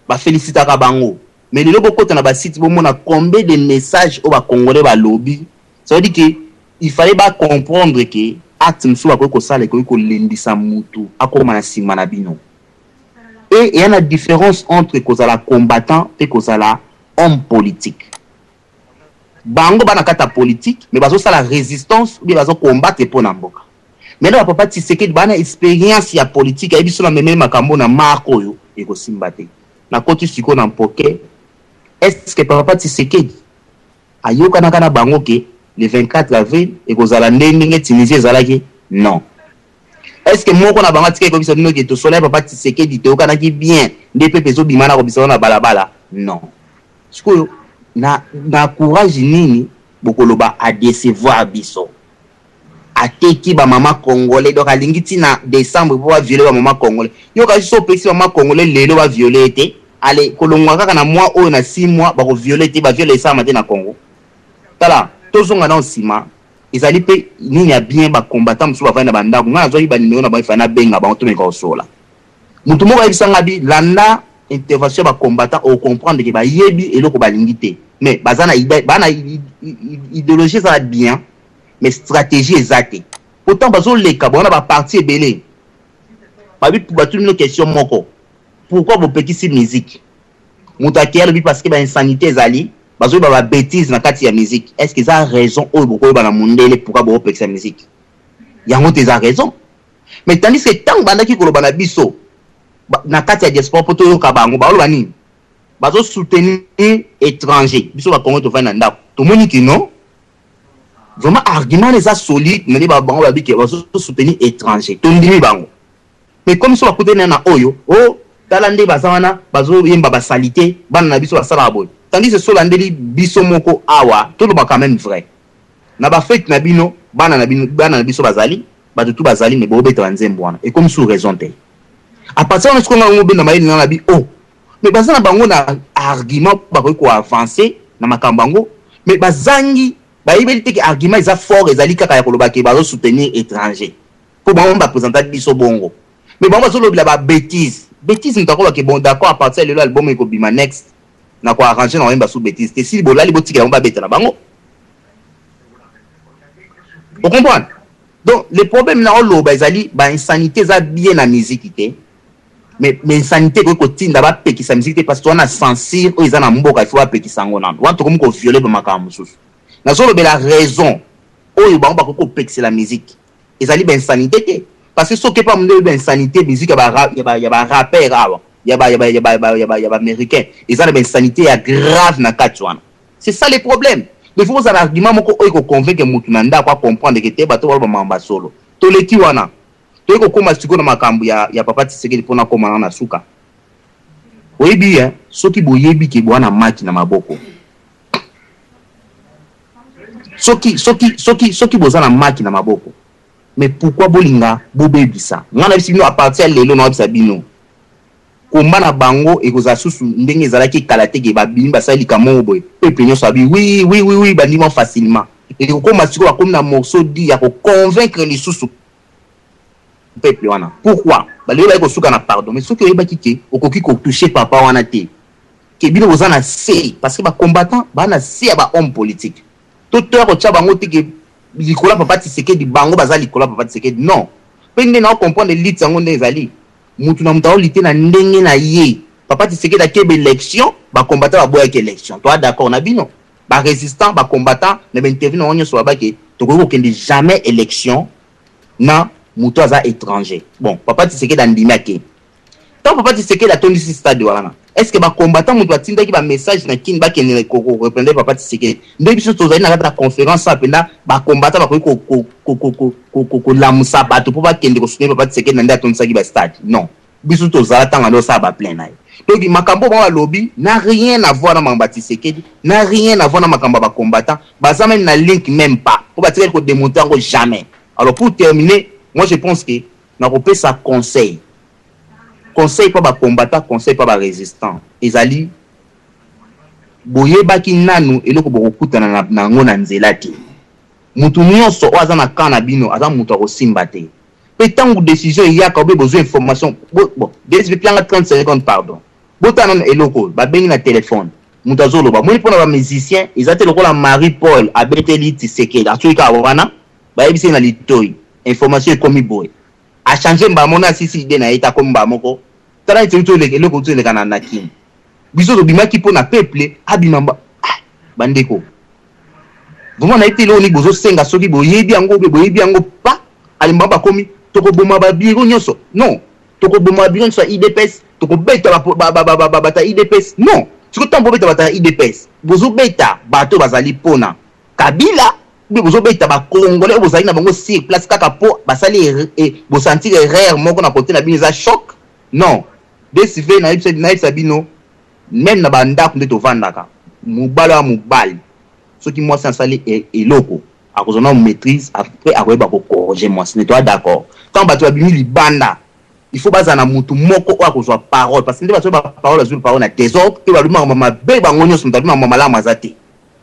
bafélicitaka bango. Mais lelo bokota na basite, bomona combien de messages oyo bacongolais balobi. Ça veut dire que il fallait bacomprendre ke acte mosusu bakoki kosala ekoki kolendisa mutu akóma na nsima na bino. E eya na différence entre kozala combattant mpe kozala homme politique. Bango bana kati ya politique mais bazosala résistance ou bien bazocombattre mpo na mboka. Maintenant bapapa Tshisekedi bana expérience ya politique, ayebi so na memeli makambo na marke oyo ekosimba te. Nakoti sikoyo na mpoke: est ce que papa Tshisekedi ayokanaka na bango ke le 24 avril ekozala nde ndenge Tunisie ezalaki? Non. Est ce que moko na bango atikaki koyebisa bino ke tosola ya papa Tshisekedi, toyokanaki bien nde pepe ezobima na kobisa na balabala? Non. Sikoyo na courage nini bokoloba adecevoir biso, ateki bamama congolais? Donc alingi ntina décembre mpo baviole bamama congolais. Yoka, so opekisi bamama congolais lelo baviole ye te, ale kolongwa kaka na mois oyo, na 6 mois bakoviole te, baviole esalama te na Congo. Tala, tozonga nao nsima. Ezali mpe nini ya bien, bacombattant mosusu bavandi na bandako. Ngai nazwaki banimero na bango, efai nabenga bango, tomeka kosola. Motu moko ayebisanga bi landa intervention ya bacombattant, ocomprendre ke bayebi eloko balingi te, mais baza na baa na idéologie eza bien, mais stratégie eza te. Pourtant bazoleka bango na baparti ebele. Babi batuni bino question moko: pourquoi bopekisi musique? Moto akei alobi parce que bainsanité ezali. Bazoyeba ba betises na kati ya musique. Est ce que eza raison oyo bokoyeba na mundele pourquoi bokopekisa musique? Yango te eza raison. Mais tandis que tango bandaki koloba na biso na kati ya diaspora po toyoka bango, baoloba nini? Bazo soutenir etranger. Biso ba Congolais tovandi na ndako. Tomoni que non, vraiment argument wana eza solide na nde bango babi que bazo soutenir etranger. Tondimi bango. Mais comme biso bakutani na oyo, oh tala nde baza wana bazo yemba ba salite, bana na biso basalaka boye. Tandis que solandeli biso moko awa, toloba quand même vrai. Na ba fete na bino, bana na bino, bana na biso bazali, bato tout bazali, mais bobeta ba nzembo wana. Ekomi sous raison te. À partir wana sikoyo nga ngobenda mayele na bi oh mais baza na bango na argument bakoki ko avancer na makambo yango, mais bazangi bayebeli te ke argument eza fort, ezali kaka ya koloba ke bazo soutenir étranger po bango ba présenta biso bongo, mais bango bazolobela ba bêtise bêtise. Moto akoloba ke bon, d'accord, à partir ya lelo album ekobima next na ko arranger na koyemba sous bêtise te. Sili bolali, botikela bango babeta na bango, ocomprendre? Donc le problème na oloba ezali ba insanité eza bien na musique te, mais insanité ekoki kotinda bapekisa musique te, parce que wana censure oyo eza na mboka, il faut bapekisa yango nano. Wana tokomi kovioler bamakambo mosusu. Nazolobela raison oyo bango bakoki kopekisela musique ezali bainsanité te, parce que soki epa munde oyebi bainsanité, musique ya barapper awa, ya baaméricain, eza na bainsanité ya grave na kati wana. C'est ça le problème. Il faut ozala argument moko oyo ekoconvaincre mutu na ndako acomprendre ke te, bato baloba makambo ya solo. Toleki wana, toyei kokóma sikoyo na makambo ya papa Tshisekedi. Mpona kóma na suka, oyebi, soki boyebi ke boa na maki na maboko, soki boza na maki na maboko, mais pourquoi bolinga bobebisa? Ngai nayebisi bino, à partir ya lelo nayebisa bino, komba na bango ekozala susu ndenge ezalaki kala te, ke babimi, basali likambo moko boye, peuple nyonso abi oui, bandima facilement. Ekokóma sikoyo bakomi na morceau di ya koconvaincre lisusu peuple wana. Pourquoi balelo baye kosuka na pardon? Mais soki oyebaki ke okoki kotouche papa wana te, ke bino boza na se, parce que bacombattant baa na se ya bahomme politique, to toya kotia bango te ke likolo ya papa Tshisekedi, bango baza likolo ya papa Tshisekedi, non. Mpe nde na comprendre lutte yango nde ezali mutu na mutu aolite na ndenge na ye. Papa Tshisekedi akeba élection, bacombattant baboyaki élection. Toa d'accord na bino barésistant, bacombattant na bainterview na bango nyonso babake tokoki kokende jamais élection na moto aza étranger. Bon, papa Tshisekedi andimi, ake. Ntango papa Tshisekedi atondisi stade wana, est ce que bacombattant moto batindaki bamessage na Kini bakende koreprendre papa Tshisekedi? Nde biso tozali na kati ya conférence wana mpenza, bacombattant bakoki kolamusa bato mpo bakende kosoutenir papa Tshisekedi na nde atondisaki bastade? Non, biso tozala ntango ande osala baplein na ye. Donc makambo bango balobi na rien à voir na makambo ya Tshisekedi, na rien à voir na makambo ya bacombattant. Baza même na link même pas, mpo batikali kodémonter yango jamais. Alors, pour terminer, moi je pense que nakopesa conseil mpo bacombattant, conseil mpo barésistant ezali: boyebaki nanu eloko bokokutana na yango na nzela te. Mutu nyonso oyo aza na camp na bino aza moto akosimba te. Mpe ntango décision eyaka, obe bozwa information, bon, dsp pianga 30 secondes, pardon. Botala nano eloko oyo babengi na telefone, moto azoloba moni mpona bamusicien eza te lokola Marie Paul abeteli Tshisekedi, asoki kaka wana bayebisi ye na litoi, information ekomi boye, achange mbala moko na asisi idée na ye te, akomi mbala moko. Tala neti eloko euti eleka na Kini. Biso tobimaki mpo na peuple abima. Ah, bandeko, vraiment nayebi te eloko nini bozosenga. Soki boyebi yango obe boyebi yango pa alemba, bakomi tokoboma babiro nyonso, non, tokoboma babiro nyonso ya UDPS, tokobeta bato ya UDPS. Non, sikoyo ntango bobeta bato ya UDPS, bozobeta bato bazali mpona Kabila, mpe bozobeta bacongolais oyo bozali na bango sur place kaka mpo basali bosentir erreur moko na kote na bino, eza choc. Non, DSV, nayebisa bino, même na bandako nde tovandaka, mobali oya mobali, soki mwasi asali eloko, akozwa na maîtrise, après akoyeba kocorriger mwasi ne. Toa d'accord, ntango bato babimi libanda, il faut bazala na mutu moko oyo akozwa parole, parce que nde bato oyo baparole, bazwi parole na désordre, mpe balobi makambo mabe bango nyonso. Moto alobi makambo malamu aza te,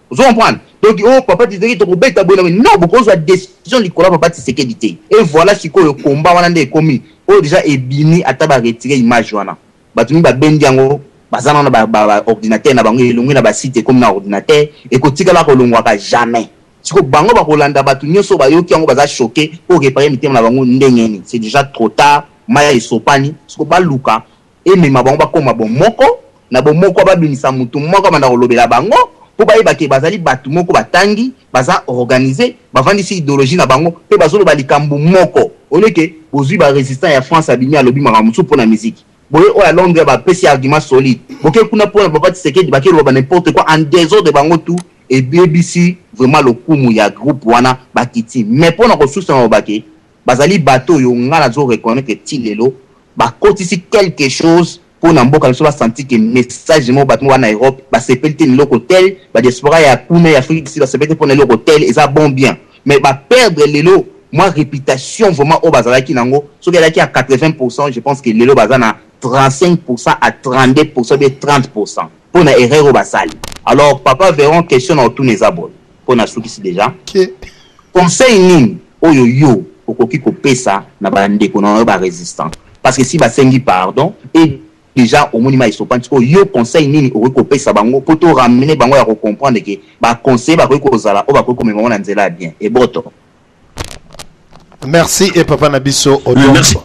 ozo comprendre? Donc oyo papa Tshisekedi, tokobeta boye na non, bokozwa décision likolo ya papa Tshisekedi te. Et voilà, sikoyo komba wana nde ekomi oyo déjà ebimi, ata baretire image wana, bato mingi babendi yango, baza nano baordinateur na bango, elongwi na basite, ekomi na ordinateur, ekotikala kolongwaka jamais. Siko bango bakolanda, bato nyonso bayoki yango baza choqué. Mpo réparer mitema na bango ndenge nini? C'est déjà trop tard, maya esopani. Siko baluka emema bango bakóma bomoko na bomoko, babimisa mutu moko abanda kolobela bango. Mpo bayeba ke bazali batu moko batangi, baza organise, bavandisi ideologie na bango mpe bazoloba likambo moko. Au lieu que bozui ba resistants ya France abimi alobi makambo mosusu mpo na musique. Boye oyo ya Londres bapesi argument solide. Boke kuna mpo na papa Tshisekedi bake loba ba n'importe quoi en desordre bango tout ebebisi vraiment lokumu ya groupe wana bakiti. Mais mpo na kosusa naloba ke bazali bato oyo nga nazo reconnaitre ti lelo bakotisi quelque chose po na mboka na biso ba sentir que message moko bato moko ba na Europe ba sepeli te na eloko tel, ba diaspora ya kuna ya Afrique du Sud ba sepeli te pona eloko tel, eza bon bien mais ba perdre lelo mwa reputation vraiment oyo bazalaki na yango, soki ezalaki ya 80 pourcent je pense que lelo baza na 35 pourcent à 32 pourcent ou bien 30 pourcent pona erreur oyo basali. Alors papa Veron question na otuna eza boye po na sukisi dejà, conseil nini oyo yo okoki kopesa na ba ndeko na yo ba resistants parce que si basengi pardon et dejà omoni mayi esopani sikoyo yo conseil nini okoki kopesa bango po to ramener bango ya ko comprendre que ba conseillers bakoki kozala oyo bakoki komema bango na nzela ya bien eboto. Merci et papa na biso Odon. Merci.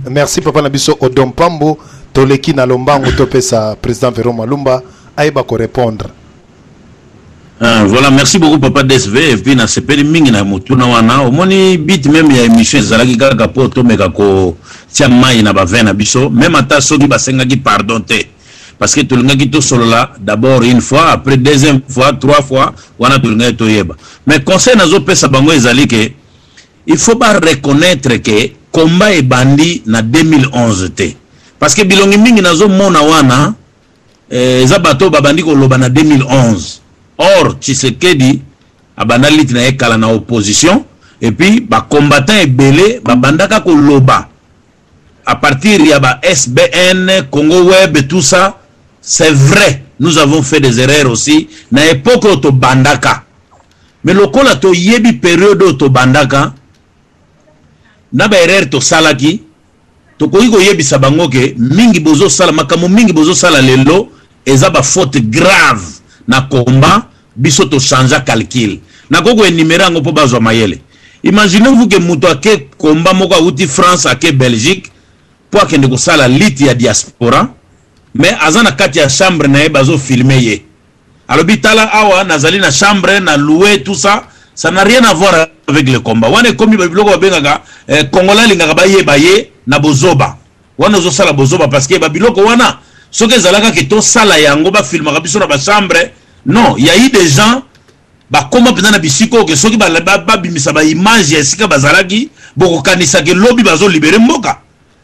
Merci papa na biso Odon Pambo toleki na lombangu topesa président Vero Malumba ayeba ko répondre. Ah, voilà, merci beaucoup papa DSV et puis na sepeli mingi na motuna wana omoni bit meme ya émission ezalaki kaka po tomeka ko tia mai na ba vin na biso meme ata soki basengaki pardon te parce que tolingaki tosolola d'abord une fois après deuxième fois trois fois wana tolingaki toyeba mais conseil nazopesa bango ezali ke il faut ba reconnaître ke combat ebandi na 2011 te parce que bilongi mingi nazomona wana Eh, eza bato oyo babandi koloba na 2011 or Tshisekedi abanda liti na ye kala na opposition et puis ba combattants ebele babandaka koloba à partir ya ba SBN, Congo Web, tout ça, c'est vrai, nous avons fait des erreurs aussi na époque oyo tobandaka. Mais lokola toyebi période oyo tobandaka na ba erreur tosalaki, Tokoki koyebisa bango ke mingi bozo sala makambo mingi bozo sala lelo eza ba faute grave na combat biso to changea calcul. Nakoki ko enumerer yango po bazwa mayele. Imaginez vous que mutu ake combat moko awuti France ake Belgique po akende kosala lutte ya diaspora mais aza na kati ya chambre na ye bazo filmer ye. Alobi tala awa nazali na chambre na loue tout ça ça n'a rien à voir avec le combat. Wana ekomi ba biloko babengaka eh, congolais alingaka bayeba ye na bozoba. Wana ozosala bozoba parce que ba biloko wana soki ezalaka ke tosala yango ba filmaka biso na ba chambre non, il y a eu des gens bakoma mpenza na bisika oyo ke soki babimisa ba image ya esika bazalaki bokokanisa ke lobi bazolibere mboka.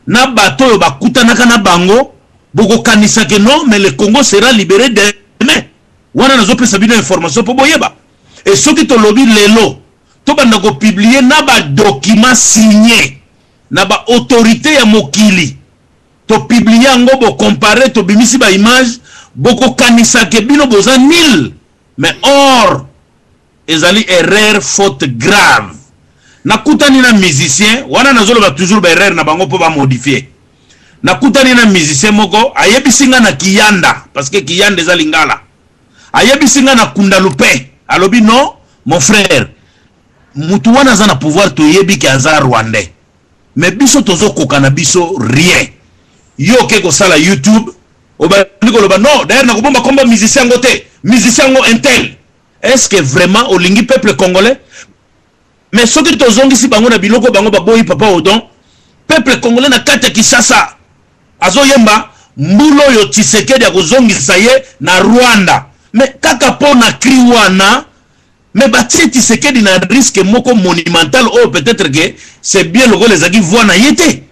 Na bato oyo bakutanaka na bango bokokanisa que non mais le Congo sera libere demain. Wana nazopesa bino information mpo boyeba. Et soki tolobi lelo tobanda ko publier na ba documents signes na ba autorites ya mokili, to publier yango, bo comparer, tobimisi ba images, bokokanisa que bino boza nul, mais or Ezali erreur faute grave. Nakutani na musicien wana nazoloba toujours ba erreur na bango po ba modifier. Nakutani na musicien moko ayebisi nga na kiyanda parce que kiyanda eza lingala. Ayebisi nga na kundalupe alobi non mon frère mutu wana aza na pouvoir toyebi ke aza rwandais mais biso tozokoka na biso rien. Yo oke kosala YouTube obandi koloba non d'ailleurs nakobomba komba musicien yango te musicien yango intel. Est ce que vraiment olingi peuple congolais? Mais soki tozongisi bango na biloko bango baboyi papa Odon, peuple congolais na kati ya Kinshasa azoyemba mbula oyo Tshisekedi akozongisa ye na Rwanda. Mais kaka po na cri wana, mais batie Tshisekedi na risque moko monumental oyo peut-être que c'est bien lokola ezalaki voix na ye te.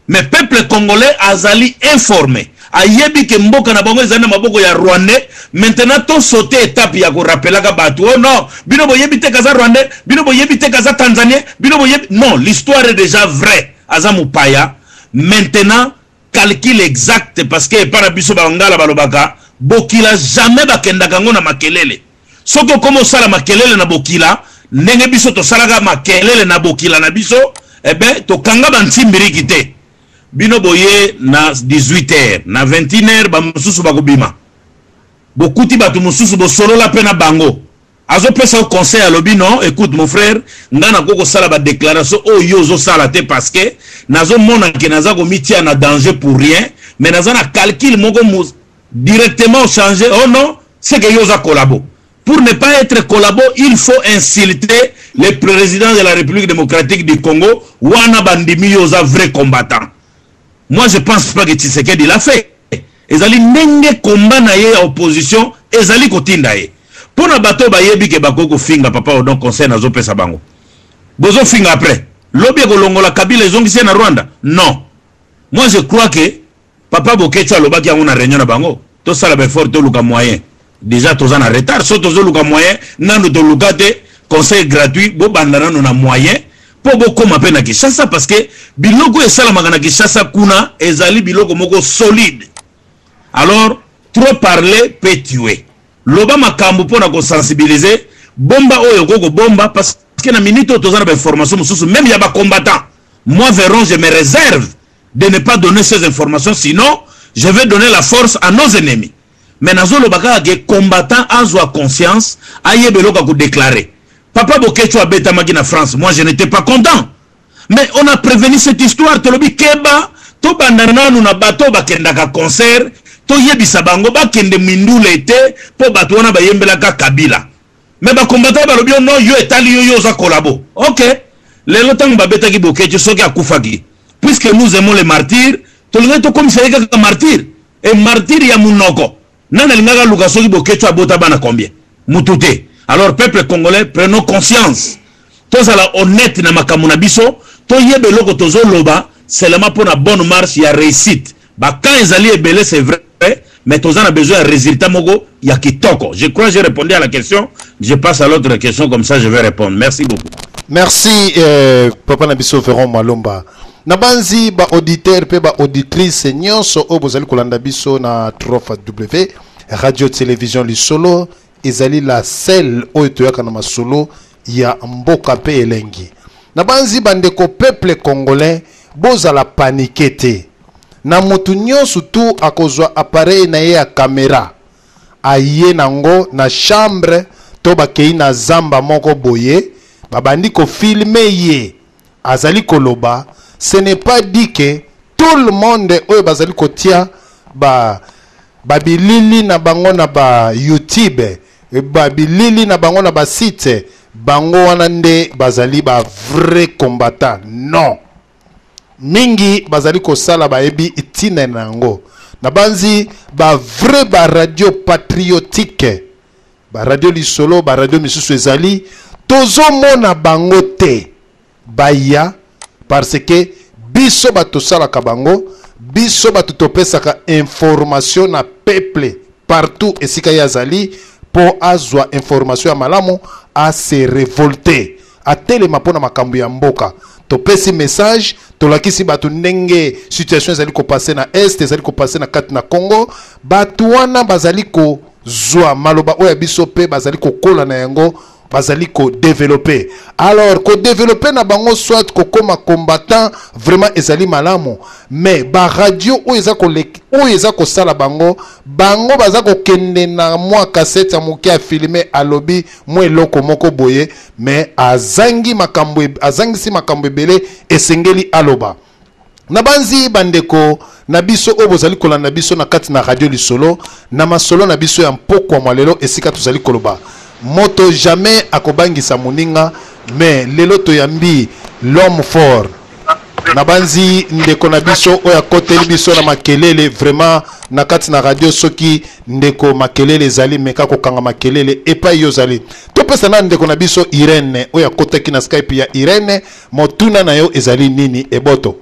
Mais peuple congolais azali informe, ayebi ke mboka na bango ezali na maboko ya rwandais. Maintenant to sauter etape ya ko rappelaka batu, oh non, bino boyebi te kaza rwandais, bino boyebi te kaza tanzanien, bino boyebi non, l'histoire est déjà vraie, aza mopaya. Maintenant calcul exact parce que epa na biso ba ngala balobaka bokila jamais bakendaka ngo na makelele. Soki okomi osala makelele na bokila ndenge biso tosalaka makelele na bokila na biso, eh ben tokanga ba ntsimbiriki te. Bino boye na 18 heures, na 21 heures ba mosusu bakobima. Bokuti bato mosusu bosolola pe na bango. Azopesa yo conseil alobi non, écoute mon frère, nga nakoki kosala ba déclaration oyo yo ozosala te parce que nazomona ke naza komitia na danger pour rien, mais naza na calcul moko directement changer. Oh non, c'est que yo oza collabo. Pour ne pas être collabo, il faut insulter le président de la République démocratique du Congo, wana bandimi yo oza vrai combattant. Moi je pense pas que Tshisekedi l'a fait. Ezali ndenge combat na ye ya opposition ezali kotinda ye. Pona bato bayebi ke bakoki kofinga papa Odon conseil nazopesa bango. Bozofinga après. Lobi ekolongola Kabila ezongisi ye na Rwanda? Non. Moi je crois que Papa Boketshu alobaki yango na reunion na bango. Tosala ba effort toluka moyen. Dejà toza na retard. Soki tozoluka moyen nanu toluka te conseil gratuit bobanda nanu na moyen po bokoma pe na Kinshasa parce que biloko oyo esalamaka na Kinshasa kuna ezali biloko moko solide. Alors trop parler peut tuer. Loba makambu pona ko sensibiliser, bomba oyo okoki kobomba parce que na minute oyo toza na ba informations mosusu meme ya ba combattants. Moi Veron je me reserve de ne pas donner ces informations sinon je vais donner la force à nos ennemis. Mais nazoloba kaka ke combattant azwa conscience ayeba eloko ya ko declarer. Papa Boketshu abetamaki na France, moi je n'etais pas content. Mais on a prevenu cette histoire, tolobi keba, tobanda nanu na bato bakendaka concert, toyebisa bango bakende mindule te po bato wana bayembelaka Kabila. Mais ba combattants balobi yo non, yo etali yo, yo oza collabo. OK. Lelo tango babetaki Boketshu soki akufaki, puisque nous aimons les martyrs, tolingaki tokomisa ye kaka martyr. Et martyr ya munoko. Nani alingaka aluka soki Boketshu abota bana combien? Mutu te. Alors peuple congolais, prenons conscience. Tozala honnête na makambo na biso, toyeba eloko tozo loba seulement pona bonne marche ya reussite. Ba camps ezali ebele c'est vrai, mais toza na besoin ya resultat moko ya kitoko. Je crois j'ai répondu à la question. Je passe à l'autre question comme ça je vais répondre. Merci beaucoup. Merci euh, papa na biso Veron Malomba. Nabanzi ba auditeurs pe ba auditrices nyonso oyo bozali kolanda biso na 3W Radio Television Lisolo ezali la seule oyo toyaka na masolo ya mboka pe elengi. Nabanzi bandeko peuple congolais bozala panique te. Na mutu nyonso tu akozwa appareil na ye ya camera aye nango na chambre to bakei na zamba moko boye babandi ko filmer ye azali koloba ce n'est pas dit que tout le monde oyo bazali kotia ba ba bilili na bango na ba youtube ba bilili na bango na ba site bango wana nde bazali ba vrai combattant non mingi bazali kosala bayebi ntina na yango nabanzi ba vrai ba radio patriotique Ba radio lisolo, ba radio misusu ezali tozomona bango te baya parce que biso bato tosalaka bango, biso bato topesaka information na peuple partout esika ye azali mpo azwa information ya malamu a se revolter atelema mpo na makambo ya mboka. Topesi message, tolakisi bato ndenge situation ezali kopase na est, ezali kopase na kati na Congo. Bato wana bazali kozwa maloba oyo ya biso mpe bazali kokola na yango, bazali ko developper. Alors ko developper na bango soit kokoma combattant vraiment ezali malamu, mais ba radio oyo eza kolek, oyo eza kosala bango, bango baza kokende na mwa cassette ya moke ya filme, alobi mwa eloko moko boye, mais azangi makambo, azangisi makambo ebele esengeli aloba. Nabanzi bandeko na biso oyo bozali kolanda biso na kati na radio lisolo na masolo na biso ya mpokwa mwa lelo esika tozali koloba moto jamais akobangisa moninga, mais lelo toyambi l'homme fort. Nabanzi ndeko na biso oyo akoteli biso na makelele vraiment na kati na radio. Soki ndeko makelele ezali, meka kokanga makelele epai yo ozali. Topesa na ndeko na biso Irene oyo akotaki na Skype ya Irene. Motuna na yo ezali nini eboto?